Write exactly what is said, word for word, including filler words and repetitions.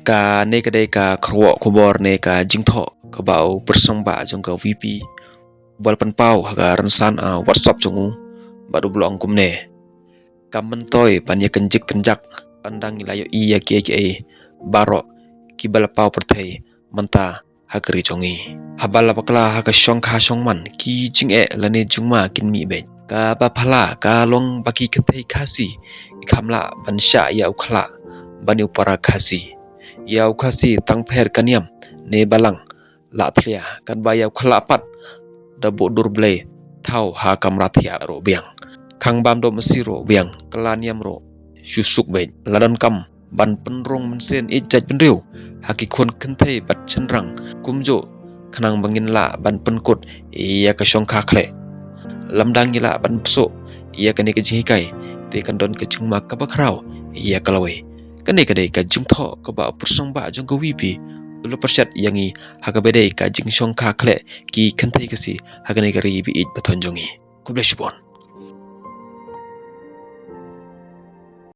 Kane ka dei ka kyrwoh khubor ne ka jingthoh kaba u pyrshang ba jong ka VP u ba la pynpaw ha ka rynsan WhatsApp jong u bad u ba la ong kumne: Kam myntoi ban ïa kynjik kynjak, ynda ngi la ïohi ïa kiei kiei baroh kiba la paw pyrthei mynta ha ka ri jong ngi. Haba la bakla ha ka shongkha shongman, ki jingeh lane jingma kin mih beit. Kaba phylla ka long ba ki kynthei Khasi ki kham lah ban shah ïa u khyllah ban ïa u para Khasi. Ïa u Khasi tang pher ka niam ne balang la thlia, katba ïa u khyllah pat da buh dur blei thaw ha kamra thiah ruh biang. Khang bam dom asi ruh biang, kylla niam ruh shu suk beit. La donkam ban pynrung mynsiem ïeit jaitbynriew ha ki khun kynthei bad shynrang kumjuh khnang ba ngin lah ban pynkut ïa ka shongkha khleh. Lymda ngi lah ban pynsuh ïa kane ka jinghikai, te kan don ka jingma kaba khraw ïa ka lawei. Kane ka dei ka jingthoh kaba u pyrshang ba jong ka VP u la pyrshah ïa ngi ha kaba dei ka jingshongkha khleh ki kynthei Khasi ha kane ka ri ba ïeit ba thon jong ngi. Khublei shibun.